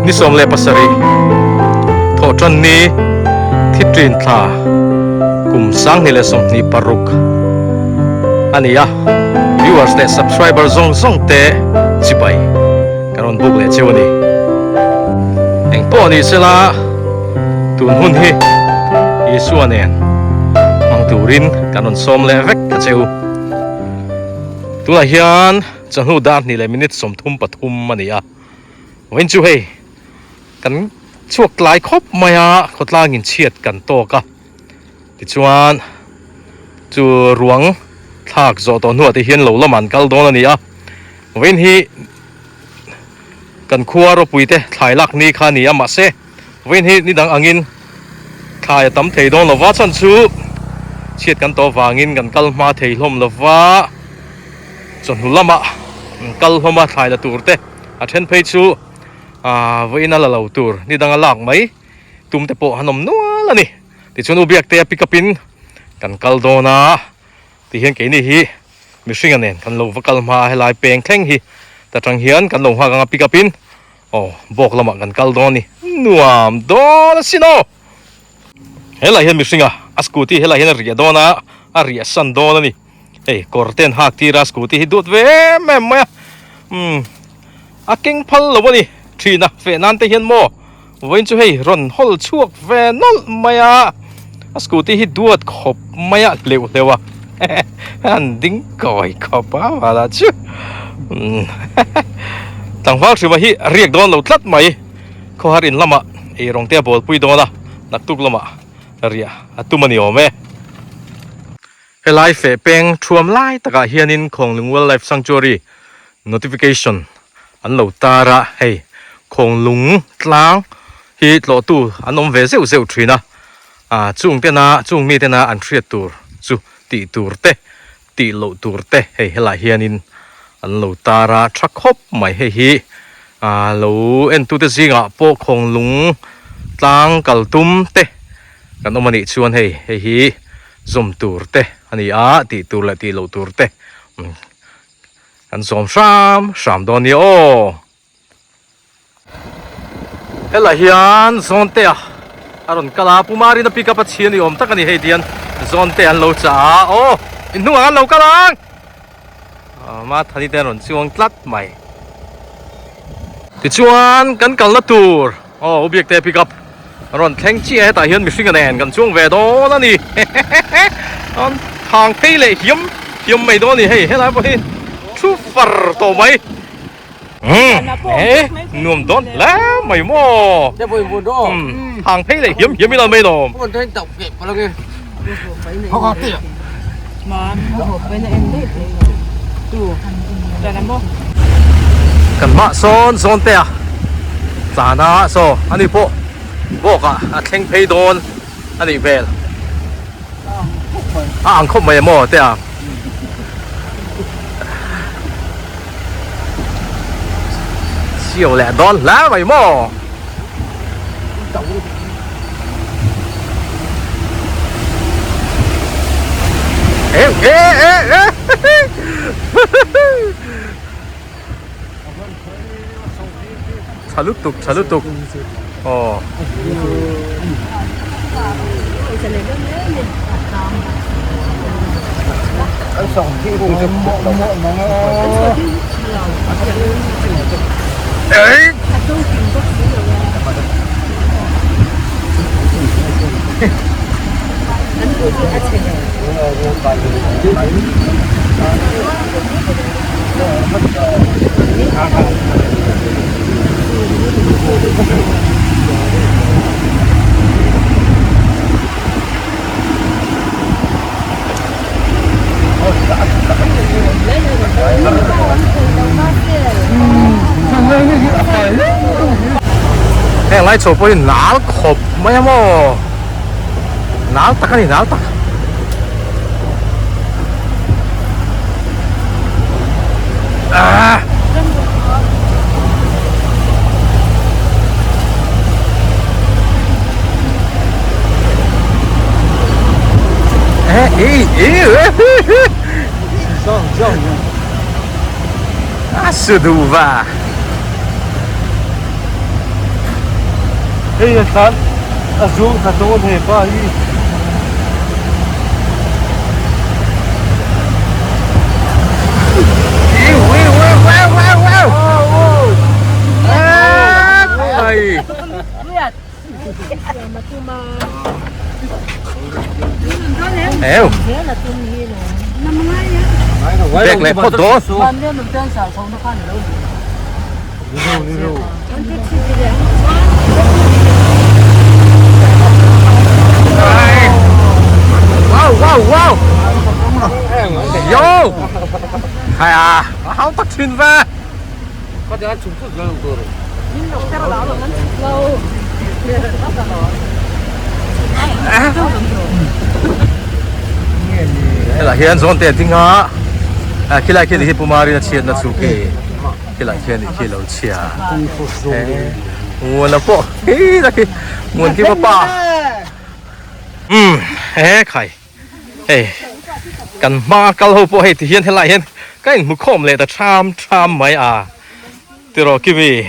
Ni 17 Thawhṭanni Thitrin thla kum 2026 a ni a, viewers leh subscriber zawng zawng te chibai kan rawn buk leh cheu a ni. Engpawh ni sela tun hun hi Isua nen hmang turin kan rawn sawm leh vek a cheu. Tunah hian chawhnu dar hnih leh minute 33 a ni a. Vawiin chu hei kan chhuak tlai khawp mai a, khawtlangin chhiat kan tawk a. Tichuan chu ruang thlak zawh tawh hnuah te hian lo lamah an kal dawn a ni a. Vawiin hi kan khua ropui te thlai lak ni kha a ni a, mahse vawiin hi ni dang angin thlai a tam thei dawn lo va, chhan chu chhiat kan tawh vangin kan kal hma thei hlawm lo va. Chawhnu lamah an kal hlawm a, thlai la tur te a then phei chu aaa vawiin a la lo tur ni danga lak mai tum te pawh an awm nual a ni. Tichuan u Biaktea pick up in kan kal dawn a, tihian keini hi mihringa nen kan lo va kal hma a helai peng thleng hi ta tang hian kan lo nghak anga pick up in aw bawk lamah kan kal dawn a ni. Nuam dawn asin aw! Helai hian mihringa a scooty helai hian a riah dawn a, a riah san dawn a ni. Hei kawr te an hak tir a scooty hi duat ve em em mai a umm a keng phal lo a ni thin a feh nan te hian maw vawiin chu hei rawn hawl chhuak ve nawlh mai a a scooty hi duat khawp mai a hleuh hleuh a an ding kawi khawp a vala chu umm tlangval hrima hi a riak dawn lo tlat mai khawhar in lamah eirawng te a bawlpui dawn a naktuk lamah riah a tum a ni awm e. Helai feh peng thuam lai takah hianin Khawnglung Wildlife Sanctuary notification an lo tar a, hei Khawnglung tlang hi tlawhtu an awm ve zeuh zeuh thin a, ah chung tena chung mi tena an hriat tur chu tih tur te tih loh tur te hei helai hianin an lo tar a tha khawp mai hei hi ah lo entute zingah pawh Khawnglung tlang kal tum te kan awm a nih chuan hei hei hi zawm tur te a ni a, tih tur leh tih loh tur te kan zawm hram hram dawn nia aw. Helai hian zawn te a a rawn kal a, Pu Marina pick up a chhi a ni awm tak a ni hei tihian zawn te an lo chah a, aw inhnungah an lo kal ang Mathani te an rawn chuang tlat mai. Tichuan kan kalna tur aw u Biakte pick up a rawn thleng chiah a hetah hian mihringa nen kan chuang ve dawn a ni an thang phei leh hiam hiam mai dawn a ni hei helai pawh hi thu far tawh mai e nuam dawn hle mai maw thang phei leh hiam hiam ila mai lawm. Kan hmah sawn zawn te a tlan a saw ani pawh bawk ah a thleng phei dawn a nih hmel a ang khawp mai emaw te a chiau leh dawn hle mai maw. Tha lutuk tha lutuk aw. Heng lai chho pawh hi nal khawp mai a maw nal tak a ni nal tak. Ah! A su duh va. Hei a tlan a zuang thla dawn he pa hi. Eu. Bek leh phawt dawn. Wow wow wow. Yo. Hai à, hau tak thin ve. Helai hian zawn te a ding a, khilai khi ni hi Pumari a chhiatna chu khi khilai khian nih khi lo chhia nguan a pawh khi ta khi nguan khi pa umm he khai. Hei kan hma kal ho pawh hei ti hian helai hian ka inhmu khawm leh ta tham tham mai a tiraw Kimi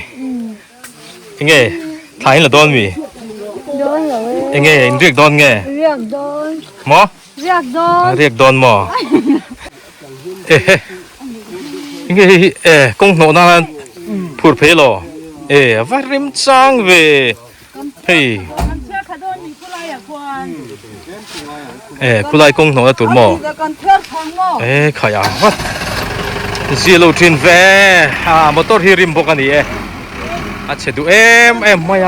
enge thla in la dawn mi Dawn lo e. Enge in riak dawn nge? Riak dawn. Maw? Riak dawn. Riak dawn maw? Ehe enge hei hi e kawng hnawh nan phur phei law e a va rem chang ve. Hei e khulai kawng hnawhna tur maw e khai ang vat zia lo thin ve a motor hi rim bawk a ni e a chhe duh em em mai a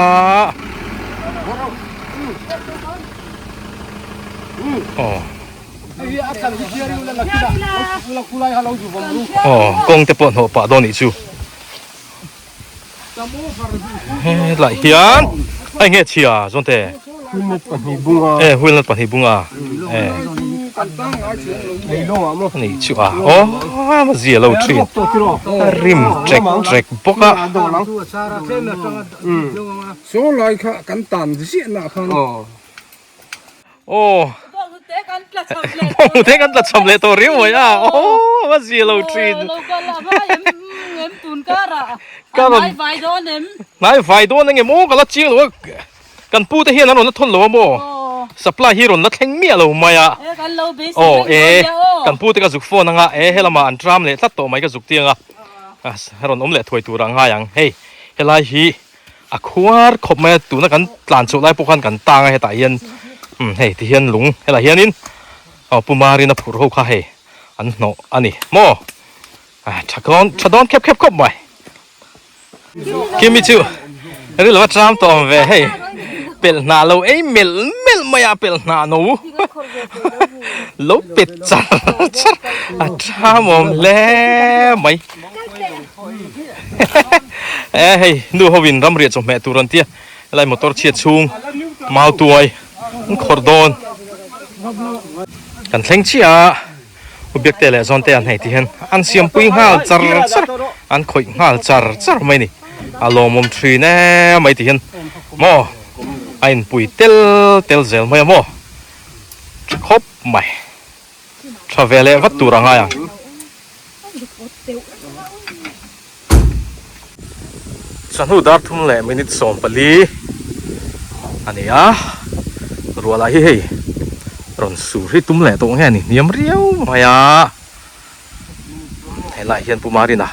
aw aw kawng te pawh hnawh pah dawn nih chu. Hetlai hian a enge chhia zawnte e wheel nut pahnih bunga e ani chu a aw a zia lo thin a rim trek trek bawk a. Aw bawnghnute kan tla cham leh tawh riau mai a aw a zia lo thin ka rawn hnai vai dawn eng emaw ka la chiang lo a kan pu te hian an rawn la thawn lo a maw supply hi rawn la thleng miah lo mai a aw e kan pu te ka zuk phone anga e helamah an tram leh tlat tawh mai ka zuk tiang a a rawn awm leh thuai tur a ngai ang hei helai hi. A khuar khawp mai a tuna kan tlan chhuah lai pawh khan kan tang a hetah hian umm hei ti hian lung helai hianin aw pu Marina phurh ho kha hei an hnawh a ni maw a tha dawn tha dawn khep khep khawp mai Kimi chu rilru a tram tawh ang ve hei pelh hnah lo ei melh melh mai a pelh hnah no lo pet char char a tram awm hle mai. E hei nu ho in ramriah chawhmeh tur an tia helai motor chhiat chhung mau tuai an khawrh dawn kan thleng chiah a u biakte leh zawnte an hei ti hian an siam pui nghal char char an khawih nghal char char mai a ni a lawmawm thin em mai ti hian maw a inpui tel tel zel mai a maw tha khawp mai tha ve leh vat tur a ngai ang. Chawhnu dar thum leh minute 14 a ni a, ruah lah hi hei rawn sur hi tum leh tawh nge a ni hniam riau mai a, helaiah hian Pu Marina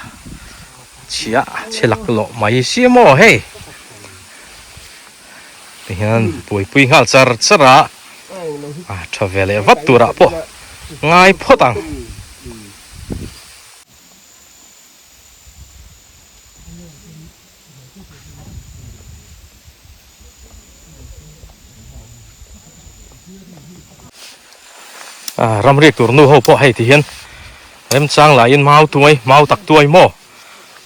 chhia chhe laklawh mai si maw hei tihian buaipui nghal char char a, a tha ve leh vat turah pawh ngai phawt ang. Ramriak tur nu ho pawh hei ti hian remchang laiin mau tuai mau tak tuai maw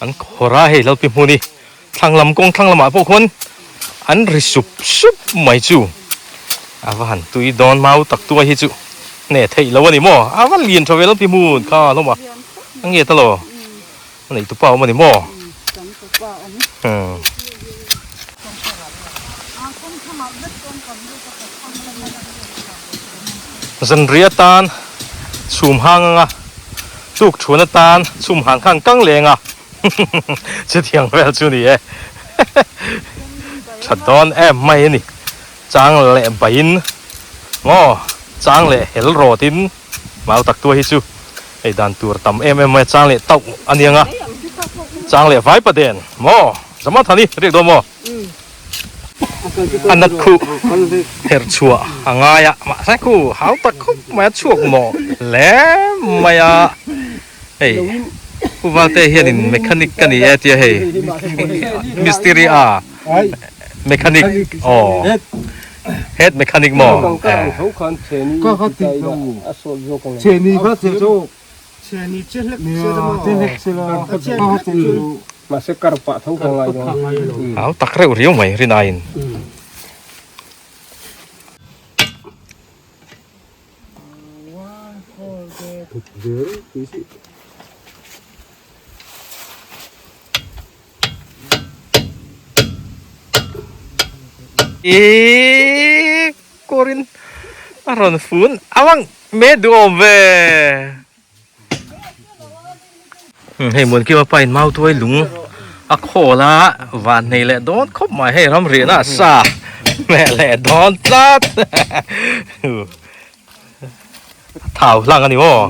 an khawr a hei lalpi hmun hi thlang lam kawng thlang lamah pawh khuan an ri sup sup mai chu a va han tui dawn mau tak tuai hi chu hneh theih lo a ni maw a va lian tha ve lalpi hmun kha a hlawm a a nge ta lo a neih tupa awm a ni maw umm. Zanriah atan chhum hang anga tuk thun atan chhum hang khan kang leng a. Chutiang vel chu ni e. Tha dawn em mai a ni. Chang leh baiin maw chang leh hel rawtin mau tak tuai hi chu ei dan tur tam em em mai a chang leh tauh a nia nga chang leh vai paden maw zama thani riak dawn maw a nat khuh herh chhuah a ngai a mahse khu hau tak khawp mai a chhuak maw hle mai a. Hei Pu Valte hianin mechanic ka ni e tia hei mistiri a mechanic aw head mechanic maw Hau tak reuh riau mai rin aiin. Ihh kawrin a rawn fun awang me duhawm ve hei Muankima pa in mau tuai lung a khawl a van nei leh dawn khawp mai hei ram riahna a sa hmeh leh dawn tlat. Thau hlang a ni maw?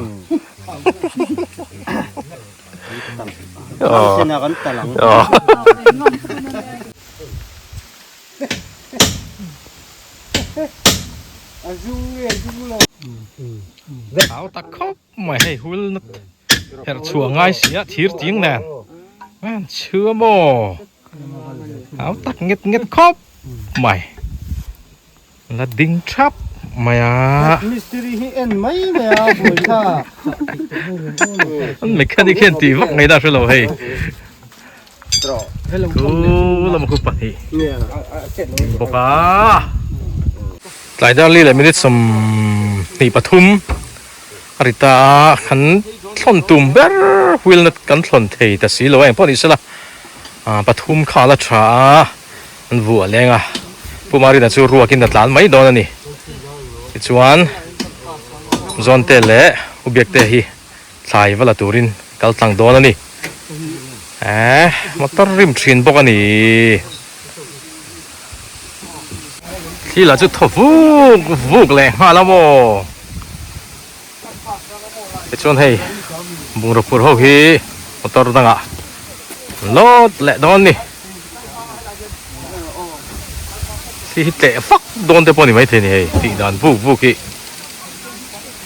Thau tak khawp mai hei hul nat herh chhuah ngai si a thir ting nen an chhua maw? Thau tak nget nget khawp mai. La ding thap mai a. Mistiri hi en mai mai a buai tha. An mechanic hian tih vak mai la hre lo hei. Khu lam khu pahnih bawk a. Tlai dar li leh minute 23 a ri ta a, kan thlawn tum ber wheel nut kan thlawn thei ta si lo a engpawh ni sela pathum kha a la tha a. An vuah leng a, Pu Marina chu ruakin a tlan mai dawn a ni. Tichuan, Zawnte leh U Biakte hi thlai va la turin kal tlang dawn a ni. Eh, motor rim thin bawk a ni. Thli lah chu thaw vuk vuk leh nghal a maw. Tichuan hei, bungraw phur ho hi motor dangah an lawt leh dawn a ni. Khi hi tleh vak dawn te pawh ni maithei a ni hei tih dan vuk vuk hi.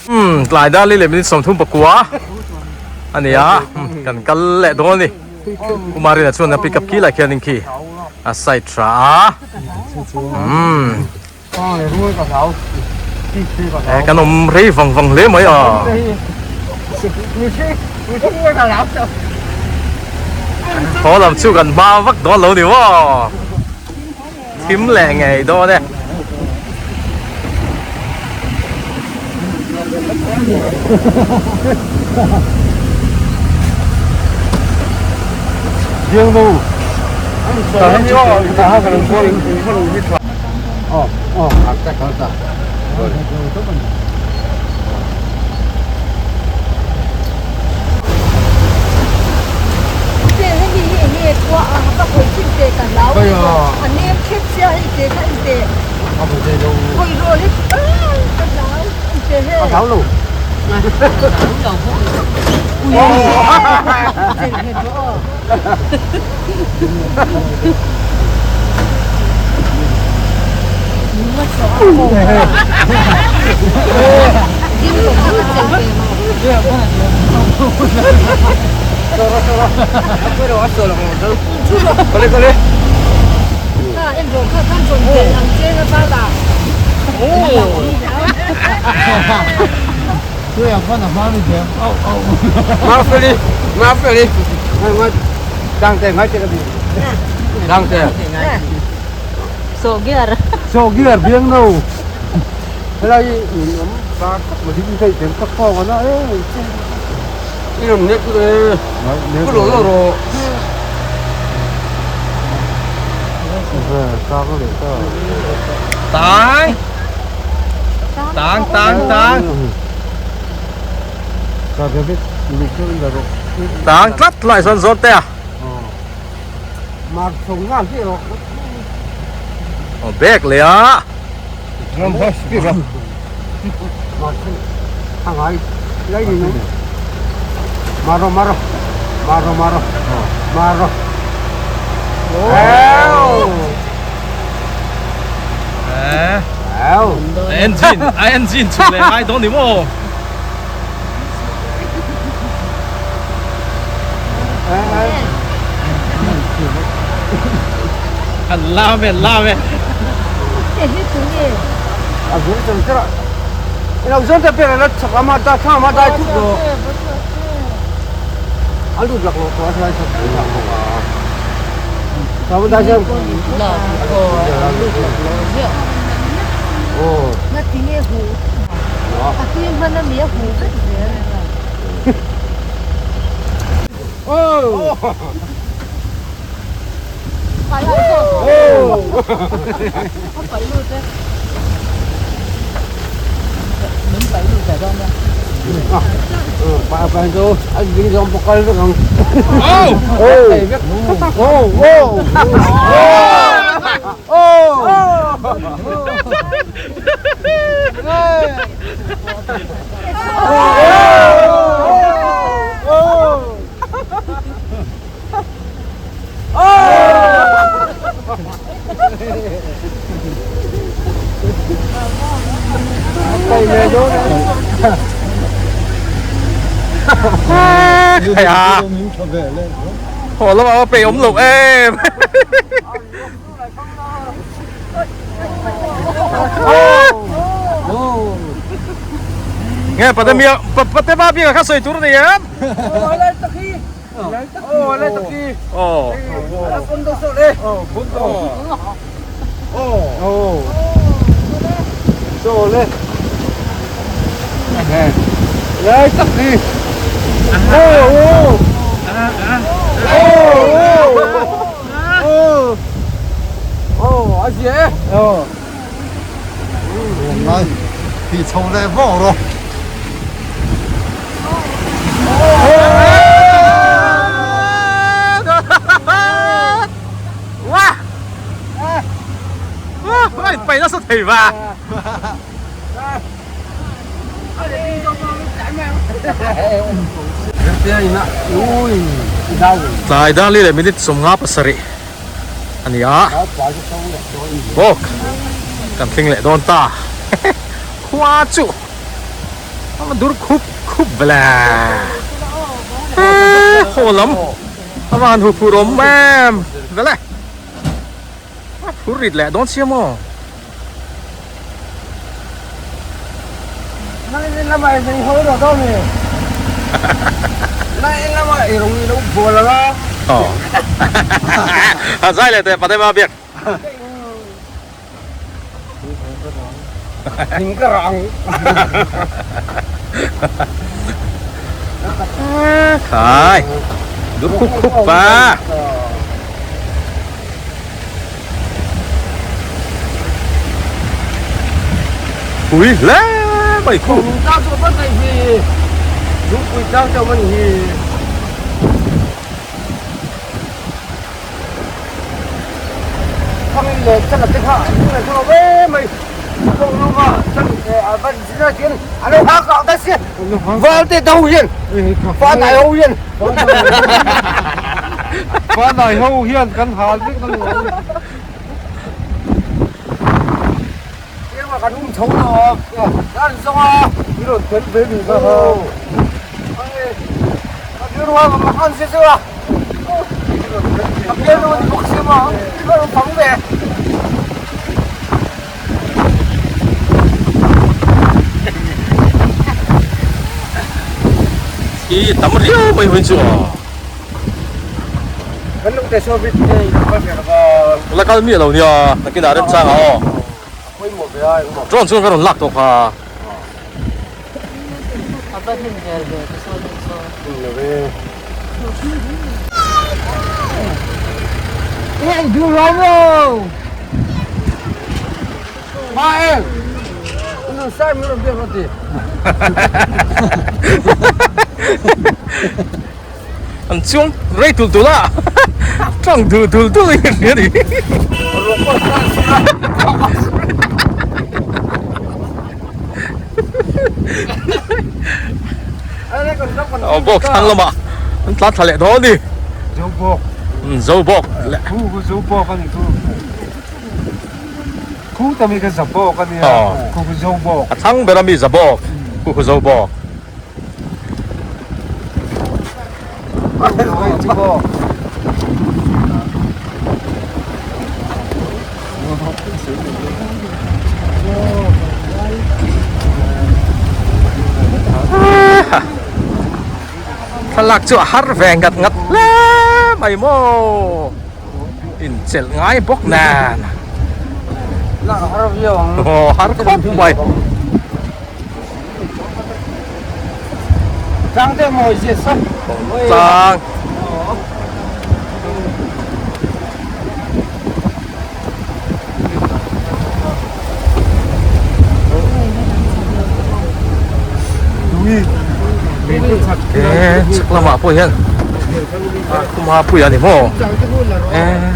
Umm tlai dar li leh minute 34 a ni a kan kal leh dawn a ni. Pu Marina chuan a pick up khi lai khianin khi a side tha a umm kan awm rei vang vang hle mai a. Haw lam chu kan hma vak dawn lo ni maw? Thim leh ngei dawn e. Tang tang tang tang tang tlat lai sawn zawn te a. Bag leh a. Engine a engine chhuk leh ngai dawn ni maw. An lam e an lam e. Haw lamah a peih awm loh em. Nge pate mia pate ba bia kha sawi tur a ni em? Aw. Pai nasa thei va. Tlai dar li leh minute 57 a ni a bawk kan thleng leh dawn ta khua chu a dur khup khup vela haw lam a van hu phur awm em vele a phur rit leh dawn sia maw. A zai leh teh pate ma biak. Khai. Dur khup khup pa. Pui hle mai khu. Vanai ho hian kan hal vek a lo. Hi tam riau mai hun chu aw. La kal miah lo nia nakinah remchang ah aw. Drone chuan ka rawn lak tawh kha. An chuang rei tul tul a, tawng dul dul dul in ka hria ni. Aw bawk thlang lamah an tlan thla leh dawn a ni. Zo bawk. Zo bawk leh. Khu khu zo bawk a ni khu. Khu ta mi kha za bawk a nia. Khu khu zo bawk. A thlang ber a mi za bawk. Khu khu zo bawk. Thlalak chu a har ve ngat ngat hle mai maw inchelh ngai bawk nen aw har khawp mai. Tlang. Eh, chhak lamah pawh hian khuma pui a ni maw eh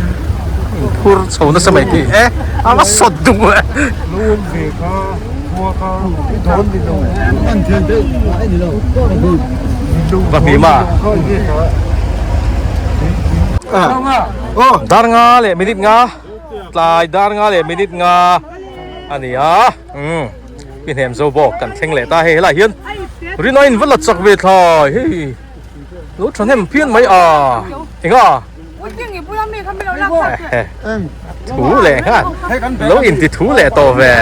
inphur chho nasa mai khi eh a va sawt duh eh. Va hmi ma. Dar nga leh minute nga tlai dar nga leh minute nga a ni a umm mi hnem zo bawk kan thleng leh ta hei helaiah hian rin aiin va la chak ve thlai hei lo thahnem phian mai a enga. Thu leh nghal lo inti thu leh tawh ve.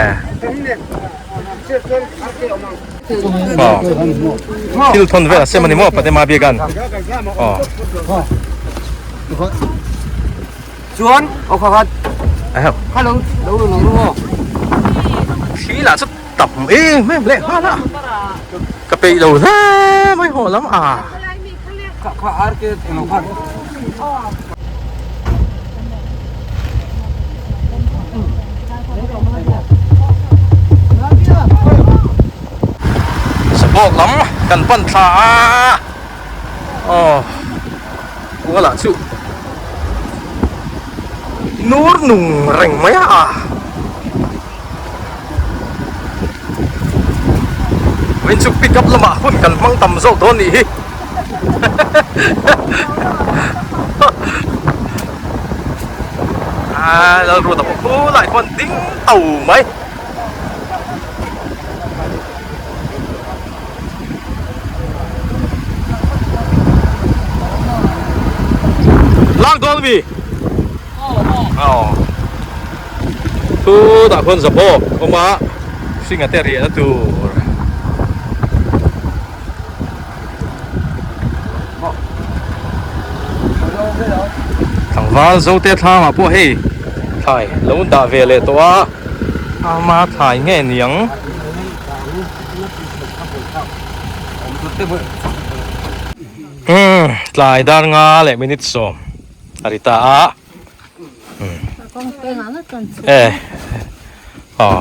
Thil thawn vel a sem a ni maw Patema biak an. Chuan aw kha khat. Kha lo lo lo lo aw. Thli lah chu tam em em leh nghal a. Ka peih lo hle mai haw lam a. Kha kha ar te eng lo khan. Sabawk lam kan pan thla a. Aw kua lah chu nur nung reng mai a. Vawiin chu pick up lamah hun kan hmang tam zawk dawn nih hi. A Lalruata pawh khulai khuan ding to mai. Lang dawn mi? Aw. Thu dah khuan zapawk awm a hringa te riahna tur. Tlangval Zote thlangah pawh hei thlai lo dah ve leh tawh a, ama thlai nge niang. Umm tlai dar nga leh minute sawm a ri ta a. Eh aw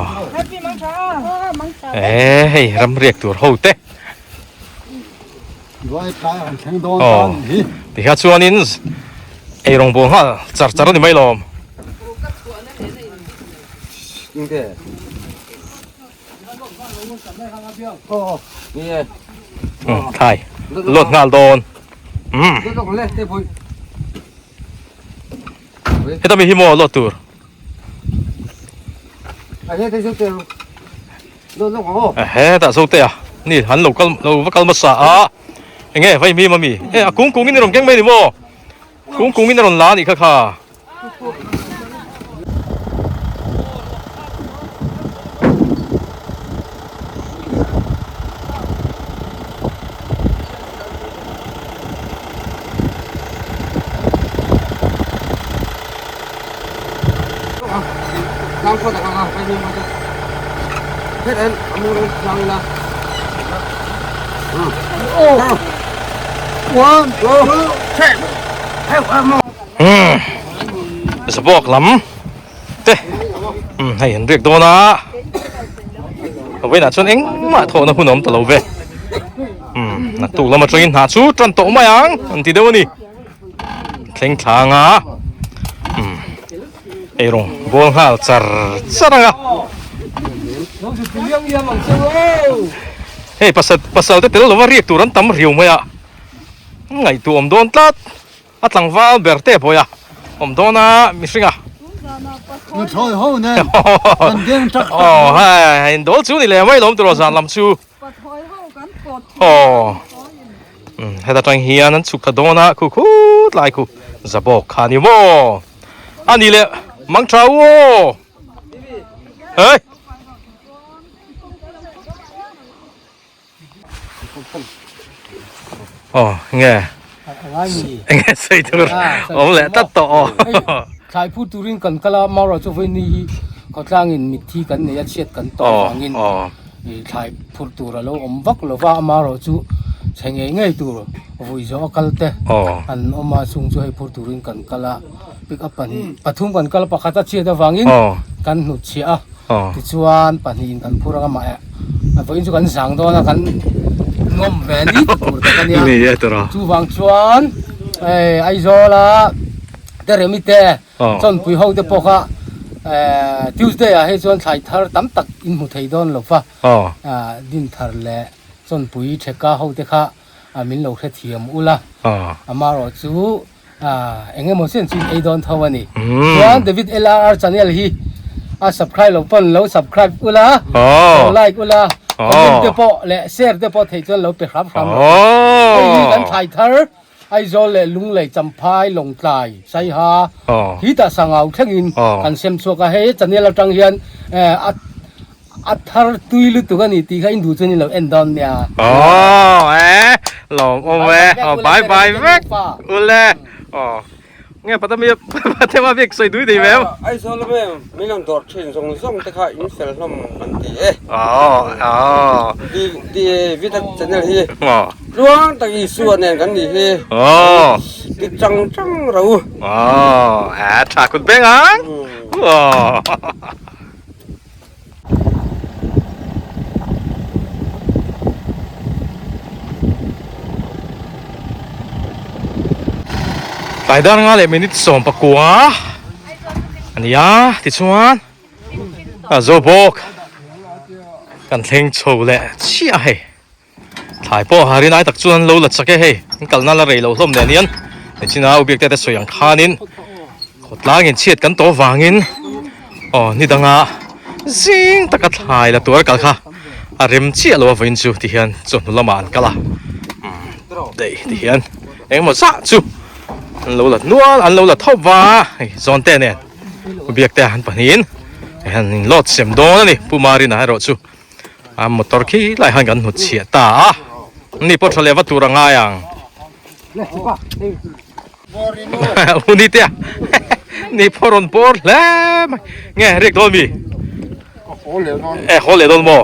eh hei ram riak tur ho te. Aw tikha chuanin eirawng bawh nghal char char a ni mai lawm. Thai lawt nghal dawn. Heta mi hi maw lawt tur. Hetah zo te a ni han lo kal lo va kal hmasa a enge vai mi mami e a kung kung in a rawn keng mai ni maw kung kung in a rawn la a nih kha kha. Zabawk lam te hei an riak dawn a vawiinah chuan engmah thawhna hun a awm ta lo ve naktuk lam atangin hna chu tan tawh mai ang an ti deuh a ni. Thleng thlang a. Eirawng bawl nghal char char ang a. Hei pasal pasal te tel lova riak tur an tam riau mai a. Ngaihtuah awm dawn tlat. A tlangval ber te pawh a awm dawn a mihring a. Nuthlawi ho nen kan deng tak tak. Aw hei in dawl chu ni leh mai lawm tur aw zan lam chu. Pathlawi ho kan pawt Aw heta tang hian an chhuk thla dawn a khu khut lai khu zabawk kha ni maw a ni leh mang tha u aw hei. Aw nge enge sawi tur awm leh tlat tawh aw. Thlai phur turin kan kal a Maura chu vawiin ni hi khawtlangin mitthi kan nei a chhiat kan tawh avangin thlai phur tur a lo awm vak lo va amarawh chu chhe ngei ngei tur vui zawh a kal te an awm a chung chu hei phur turin kan kal a pick up pahnih pathum kan kal a pakhat a chhiat avangin kan hnutchhiah a tichuan pahnihin kan phur ang amah eh vawiin chu kan zang dawn a kan ngawm ve ni tur tak a nia chuvang chuan hei Aizawl a Teremi te Chawnpui ho te pawh kha Tuesday ah hei chuan thlai thar tam tak in hmu thei dawn lo va, din thar leh chawnpui theka ho te kha min lo hrethiam ul a, amaherawh chu eng emaw chen chu in ei dawn tho a ni. Chuan David LRR channel hi a subscribe lo pawn lo subscribe ul a, lo like ul a, comment te pawh leh share te pawh theih chuan lo pe hram hram rawh u. Hei hi kan thlai thar Aizawl leh Lunglei, Champhai, Lawngtlai, Saiha, hi tah Sangau thlengin kan sem chhuak a, hei channel atang hian a a thar tui lutuk a ni tih kha in duh chuan in lo en dawn nia. Aw e lawm awm e aw bye bye vek ule aw nge patami pathema bik sawi dui dei ve em. Aizawl lam em min rawn dawr thin zawng zawng te kha in fel hlawm kan ti e. Aw aw. Di di vita channel hi. Aw. Tluang tak Isua nen kan nih hi. Aw. Ti chang chang ro. Aw a tha kut beng ang. Aw. Tlai dar nga leh minute 19 a ni a tichuan a zo bawk kan thleng chho leh chiah a hei thlai pawh a rinai tak chuan an lo la chak e hei an kalna la rei lo hlawm nen hian nichina u biak te te sawi ang khanin Khawtlangin chhiat kan tawh vangin aw ni danga zing taka thlai la tur a kal kha a rem chiah lo a vawiin chu ti hian chawhnu lamah an kal a daih ti hian engemaw zah chu an lo la nual an lo la thawp va hei zawn te nen biak te an pahnihin hei han in load sem dawn a ni Pu Marina erawh chu a motor khi lai khan kan hnut chhiah ta a ni pawh tha leh va tur a ngai ang. Uni te a ni pawh rawn bawr hle mai nge riak dawn mi e haw leh dawn maw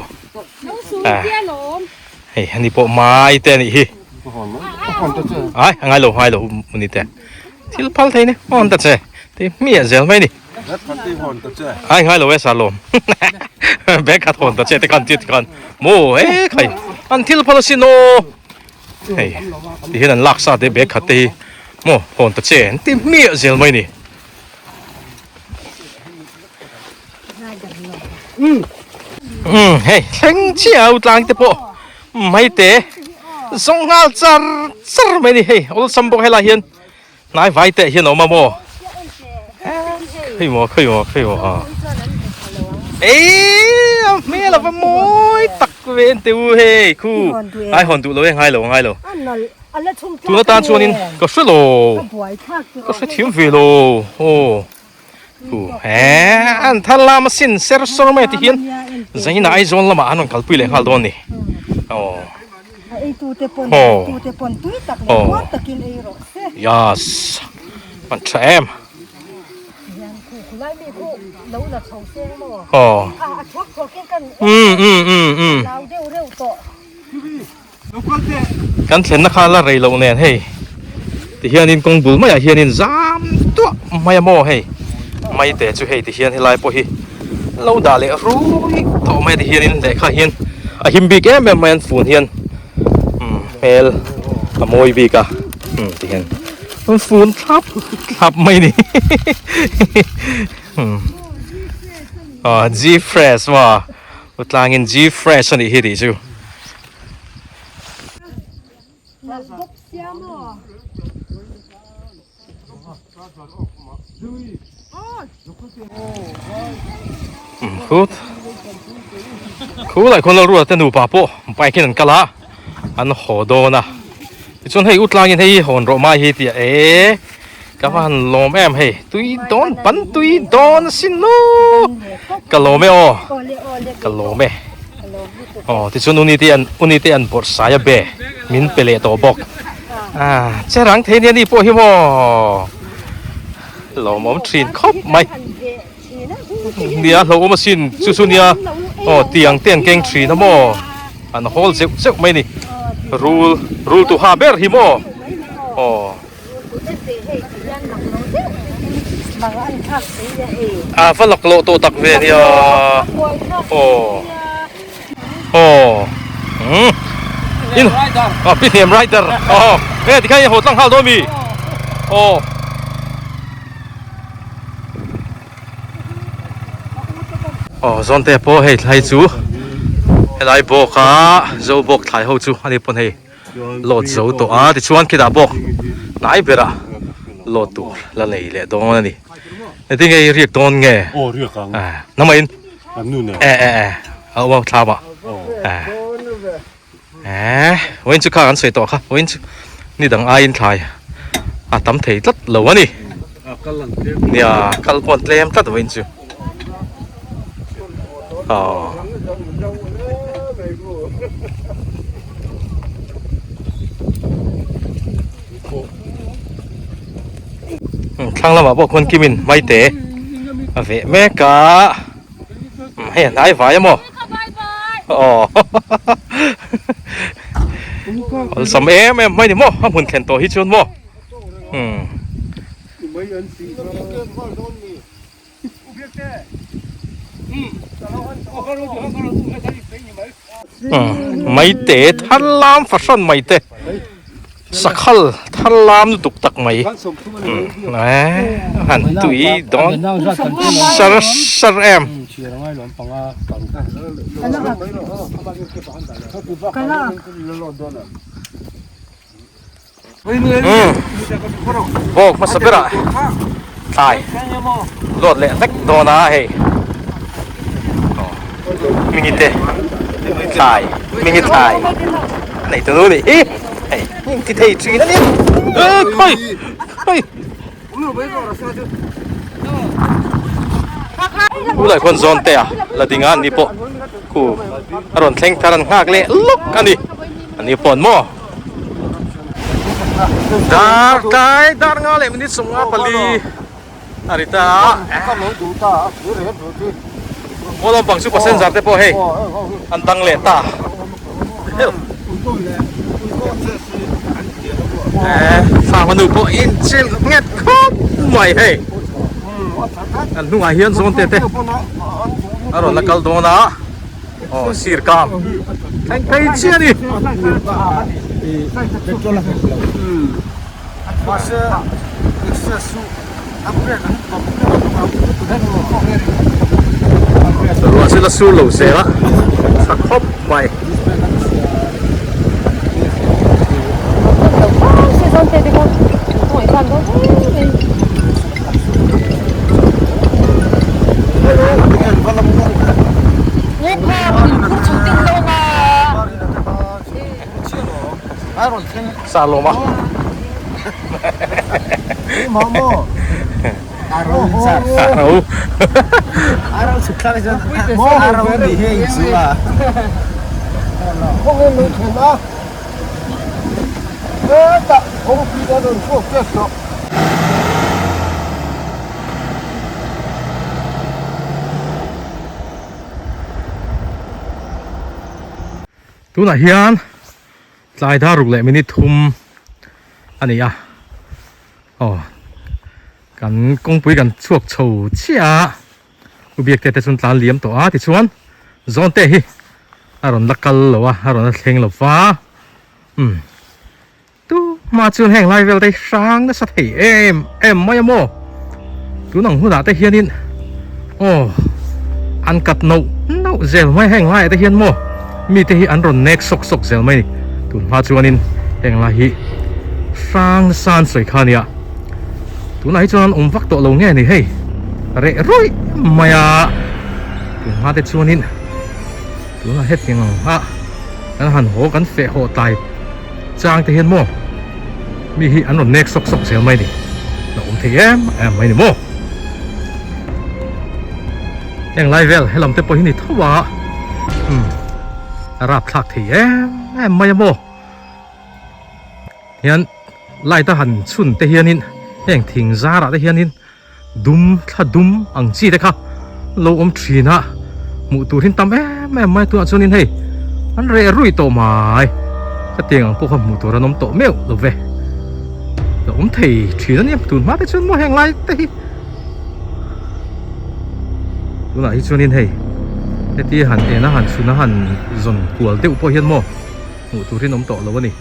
hei ani pawh mai te anih hi ai a ngai lo ngai lo uni te thil phal thei ni hawn ta che ti hmiah zel mai ni ai ngai lo e sar lawm bag khat hawn ta che te khan ti khan maw e khai an thil phal asin aw. Hei ti hian an lak sa te bag khat te hi maw hawn ta che an ti hmiah zel mai ni. Umm hei thleng chiah a utlang te pawh mai te zawng nghal char char mai ni hei awlsam bawk helai hian hnai vai te hian a awm a maw khawi maw khawi maw khawi maw a ei a hmel a va mawi tak ve en teh u hei khu ai hawn duh lo e ngai lo ngai lo tun atan chuanin ka hre lo ka hre thiam ve lo aw khu he an thar lam asin ser sawr mai ti hian zaina Aizawl lamah an rawn kalpui leh nghal dawn a ni aw. A eitu te pawn a eitu te pawn tui tak leh muang takin ei rawh se. Yes. Man tha em. Hian khu khu lai mi khu lo la chho seng maw. Aw. A a thuak thuak in kan Um um um um. Lau deuh reuh tawh. Kan thlenna kha la rei loh nen hei. Ti hianin kawng bul maiah hianin zam tuah mai a maw hei. Mai te chu hei ti hian helai pawh hi lo dah leh rui tawh mai a ti hianin lehkha hian a him bik em em mai an fun hian umm hmel a mawi bik a umm ti hian an fun thlap thlap mai a ni. Aw G fresh maw utlangin G fresh anih hi tih chu. Khut khulai khawn lalruata te nupa pawh bike in an kal a an haw dawn a tichuan hei utlangin hei hawn rawh mai hi tia e ka va han lawm em hei tui dawn ban tui dawn asin nu ka lawm e aw ka lawm e aw tichuan uni te an uni te an bawrh sai a be min pe leh tawh bawk ah che rang thei nia ni pawh hi maw lawmawm thin khawp mai nia hlauhawm asin chu chu nia aw tiang te an keng thin a maw an hawl zeuh zeuh mai a ni rul rul tu ha ber hi maw aw. A va lak loh tawh tak ve nia aw aw umm in a pi hnem rider aw e tikhan i haw tlang nghal dawn mi aw. Aw zawnte pawh hei thlai chu helai bawk a zo bawk thlai ho chu ani pawn hei. Load zo tawh a tichuan khitah bawk hnai berah load tur la nei leh dawn a ni engtin nge i riak dawn nge aw riak ang eh nangmah in an nu nen eh eh eh a awm a thlam ah eh eh vawiin chu kha kan sawi tawh kha vawiin chu ni dang aiin thlai a tam thei tlat lo a ni nia kal pawh an tlem tlat vawiin chu aw. Thlang lamah pawh khawn kimin maite a veh mek a hei a hnai vai a maw aw awlsam em em mai ni maw a hmun thlen tawh hi chuan maw umm. Maite thar lam fahran maite sakhal thar lam lutuk tak mai han tui dawn sar sar em. Bawk hmasa berah thlai lawt leh vek dawn a hei hmingi te thlai hmingi thlai a nei tunu nih hi hei hming ti thei thin a ni khawi khawi Ulai khawn zawn te a la ding a ni pawh khu a rawn thleng thar an nghak leh lawk a ni a ni pawh an maw dar tlai dar nga leh minute sawmnga pali a ri ta a maw lampang chu passenger te pawh hei an dang leh ta. Thla nu pawh in chilh nghet khawp mai hei an hnungah hian zawn te te a rawn la kal dawn a aw sir kam thleng phei chiah a ni. Ruah chu la sur lo zel a tha khawp mai. Sa lawm a. Aro. Aro chhuk thlak chuan aro ni hi in chu a. Tunah hian Tlai dar ruk leh minute thum a ni a, aw kan kawngpui kan chhuak chho chiah a, u biak te te chuan tlan liam tawh a tichuan zawn te hi a rawn la kal lo a, a rawn la thleng lo va, umm tu hma chuan heng lai vel te hi hrang nasa thei em em mai a maw, tun ang hunah te hianin. Aw an kat noh noh zel mai heng laiah te hian maw mite hi an rawn nek sawk sawk zel mai a ni. Tun hma chuanin heng lai hi hrang nasa an sawi kha a nia. Tunah hi chuan an awm vak tawh lo nge ni hei reh rawih mai a. Tun hma te chuanin tunah hetiang ang a kan han haw kan feh haw tlai chang te hian maw mi hi an rawn nek sawk sawk zel mai a ni. La awm thei em em mai a ni maw. Heng lai vel helam te pawh hi ni tho a umm a rapthlak thei em em mai a maw. Hian light a han chhun te hianin heng thing zarah te hianin dum thla dum ang chi te kha lo awm thin a hmuh tur hin tam em em mai tunah chuanin hei an reh rui tawh mai khatiang ang pawh kha hmuh tur an awm tawh meuh lo ve lo awm thei thin a nia tun hma te chuan maw heng lai te hi tunah hi chuanin hei heti han ena han chhun a han zawn kual deuh pawh hian maw hmuh tur hin awm tawh lo a ni.